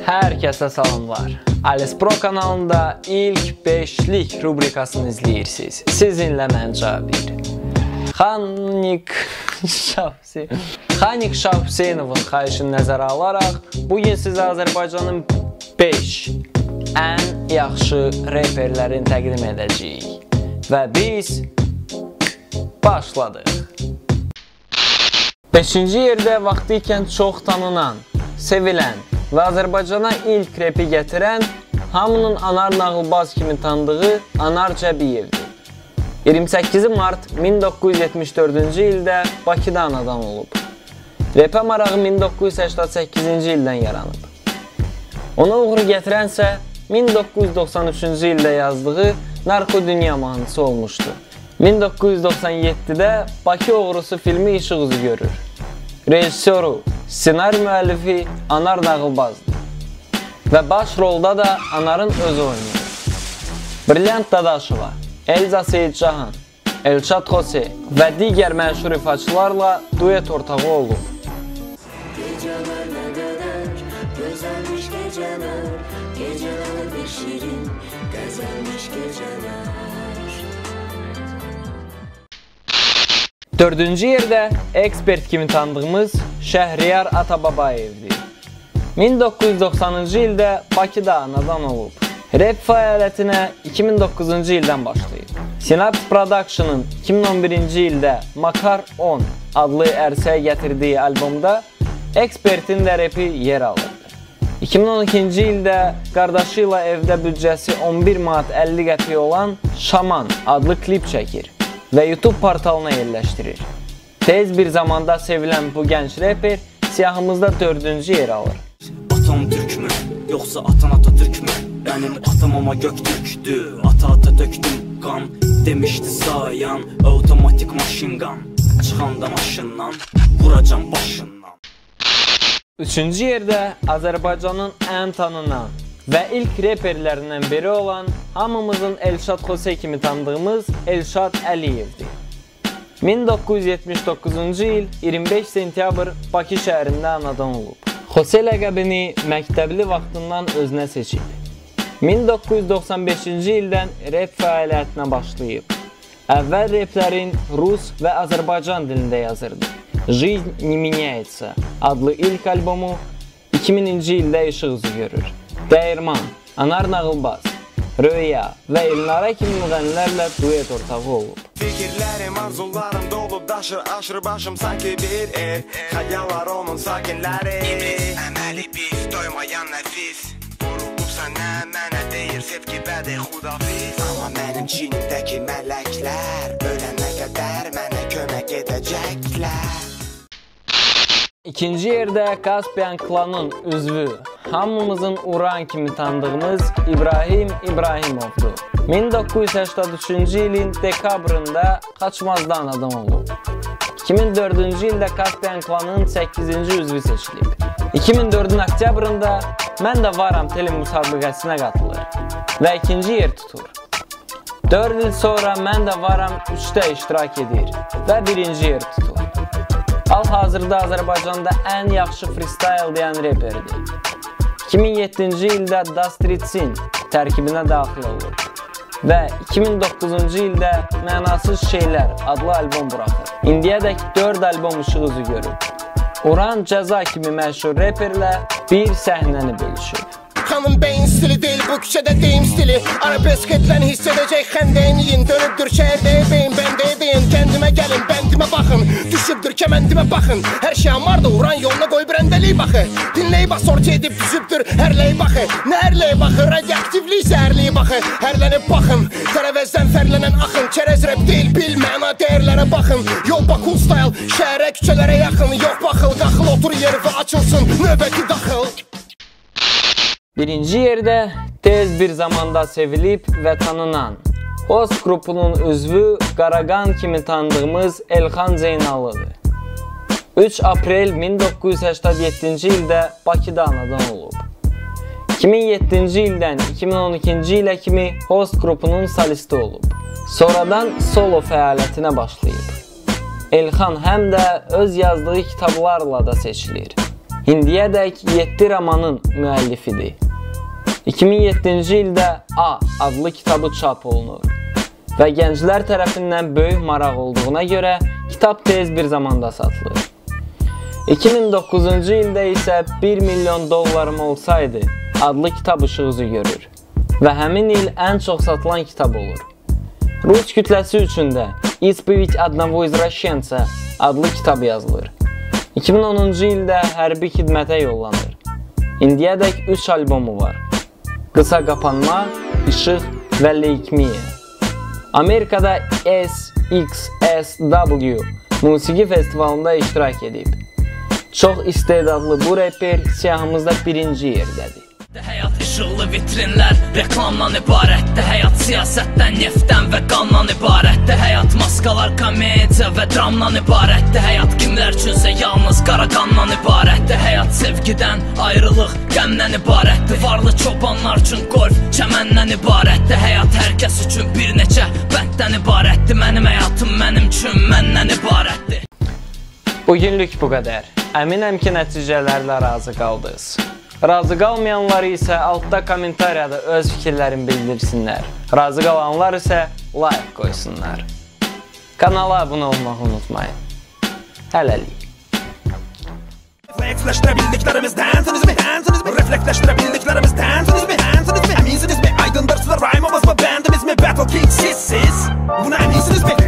Hər kəsə salamlar. Ales Pro kanalında ilk beşlik rubrikasını izləyirsiniz. Sizinlə mən Cabir. Xanik Şahhüseynovun xahişini nəzərə alaraq bugün sizə Azərbaycanın 5 ən yaxşı reperlərini təqdim edəcəyik. Və biz başladıq. 5-ci yerdə vaxtı ikən çox tanınan, sevilən və Azərbaycana ilk repi gətirən, hamının Anar Nağılbaz kimi tanıdığı Anar Cəbiyevdir. 28 mart 1974-cü ildə Bakıda anadan olub. Repə marağı 1988-ci ildən yaranıb. Ona uğur gətirənsə 1993-cü ildə yazdığı Narko Dünya mahnısı olmuşdu. 1997-də Bakı Oğrusu filmi işıq üzü görür. Rejissoru, ssenari müəllifi Anar Nağılbazdır və baş rolda da Anarın özü oynayır. Brilliant Dadaşova, Elza Seyidcahan, Elşad Xose və digər məşhur ifaçılarla duet ortağı olub. Geceler ne kadar güzelmiş geceler, geceler bir şirin, güzelmiş geceler. 4-cü yerdə ekspert kimi tanıdığımız Şəhriyar Atababayevdir. 1990-cı ildə Bakıda anadan olub. Rep fəaliyyətinə 2009-cu ildən başlayıb. Synapse Production'ın 2011-ci ildə Makar 10 adlı ərsəyə gətirdiyi albomda ekspertin də repi yer alırdı. 2012-ci ildə qardaşı ilə evdə büdcəsi 11 manat 50 qəpik olan Şaman adlı klip çəkir və YouTube portalına yerləşdirir. Tez bir zamanda sevilən bu gənc reper siyahımızda 4-cü yer alır. Atam Türk mü? Yoxsa atan Atatürk mü? Benim atam ama Göktürk'tü. Ata ata döktüm kan, demişti sayan. Otomatik maşingan, çıxanda maşından vuracam başından. 3-cü yerdə Azərbaycanın ən tanınan və ilk reperlərindən biri olan, hamımızın Elşad Xose kimi tanıdığımız Elşad Əliyevdir. 1979-cu il 25 sentyabr Bakı şəhərində anadan olub. Xose ləqəbini məktəbli vaxtından özünə seçib. 1995-ci ildən rep fəaliyyətinə başlayıb. Əvvəl replərin rus və Azərbaycan dilində yazırdı. Жизнь не меняется adlı ilk albomu 2000-ci ildə işıq üzü görür. Dəyirman, Anar Nağılbaz, Röya və Elnara kimi müğənnilərlə duet ortağı olub. Fikirlərim, arzularım dolub daşır, aşır başım sanki bir ev. Xəyallar onun sakinləri. İblis, əməli pis, doymayan nəfis. Vurulub sənə, mənə deyir sevgi bədi xudafiz. Amma mənim çiynimdəki mələklər ölənə qədər mənə kömək edəcəklər. 2-ci yerdə Kaspian Klanın üzvü, hamımızın Uran kimi tanıdığımız İbrahim İbrahimovdur. 1983-cü ilin dekabrında Xaçmazda anadan olub. 2004-cü ildə Kaspian Klanın 8-ci üzvü seçilib. 2004-ün oktyabrında Mən də Varam tele müsabiqəsinə qatılır və 2-ci yer tutur. 4 il sonra Mən də Varam 3-də iştirak edir və 1-ci yer tutur. Hal-hazırda Azərbaycanda ən yaxşı freestyle deyən reperdir. 2007-ci ildə Dastritsin tərkibinə daxil olur və 2009-cu ildə Mənasız Şeylər adlı albom buraxır. İndiyədək 4 albom işıq üzü görüb. Uran Cəza kimi məşhur reperlə bir səhnəni bölüşüb. Xanım bəyin stili deyil, bu küçədə deyim stili. Arabesk edilən hiss edəcək xəndəyin yiyin. Dönübdür şəhərdə beyin, bəndə deyin. Kəndimə gəlin, bəndimə baxın. Düşübdür kəməndimə baxın. Hər şey amardı, Uran yoluna qoyub rəndəlik baxı. Dinləyib asorti edib düzübdür hərləyi baxı. Nə hərləyi baxı, radioaktivlik zəhərliyi baxı. Hərlənib baxın, tərəvəzdən fərlənən axın. Çərəz rap deyil, bil, məna dəyərlərə baxın. Yol Bakul style, şəhərə, küçələrə yaxın. Yox baxıl, qaxıl, otur yeri və açılsın növbəti daxıl. 1-ci yerdə tez bir zamanda sevilib və tanınan, Host qrupunun üzvü Qaraqan kimi tanıdığımız Elxan Zeynallıdır. 3 aprel 1987-ci ildə Bakıda anadan olub. 2007-ci ildən 2012-ci ilə kimi Host qrupunun solisti olub. Sonradan solo fəaliyyətinə başlayıb. Elxan həm də öz yazdığı kitablarla da seçilir. İndiyədək 7 romanın müəllifidir. 2007-ci ildə A adlı kitabı çap olunur və gənclər tərəfindən böyük maraq olduğuna görə kitab tez bir zamanda satılır. 2009-cu ildə isə 1 milyon dollarım olsaydı adlı kitab işıq üzü görür və həmin il ən çox satılan kitab olur. Rus kütləsi üçün də "Ispovедь одного извращенца" adlı kitab yazılır. 2010-cu ildə hərbi xidmətə yollanır. İndiyədək 3 albomu var. Qısa qapanma, İşıq və Leykmiya. Amerikada SXSW musiqi festivalında iştirak edib. Çox istedadlı bu reper siyahımızda birinci yerdədir. Həyat işıqlı vitrinlər reklamdan ibarətdir. Həyat siyasətdən, neftdən və qandan ibarətdir. Həyat maskalar, komediya və dramdan ibarətdir. Həyat kimlər üçünsə yalnız qara qandan ibarətdir. Həyat sevgidən, ayrılıq, qəmdən ibarətdir. Varlı çobanlar üçün golf, çəməndən ibarətdir. Həyat hər kəs üçün bir neçə bənddən ibarətdir. Mənim həyatım mənim üçün məndən ibarətdir. Bugünlük bu qədər. Əminəm ki, nəticələrlə razı qaldınız. Razı qalmayanları isə altda kommentariyada öz fikirlərini bildirsinlər. Razı qalanlar isə like qoysunlar. Kanala abunə olmağı unutmayın. Hələlik. Reflektleştirebildiklerimizden mi? Reflektleştirebildiklerimizden mi? Eminsiniz mi? Aydındır size rhyme'ımız mı? Bendimiz mi? Battle King siz. Buna eminsiniz mi?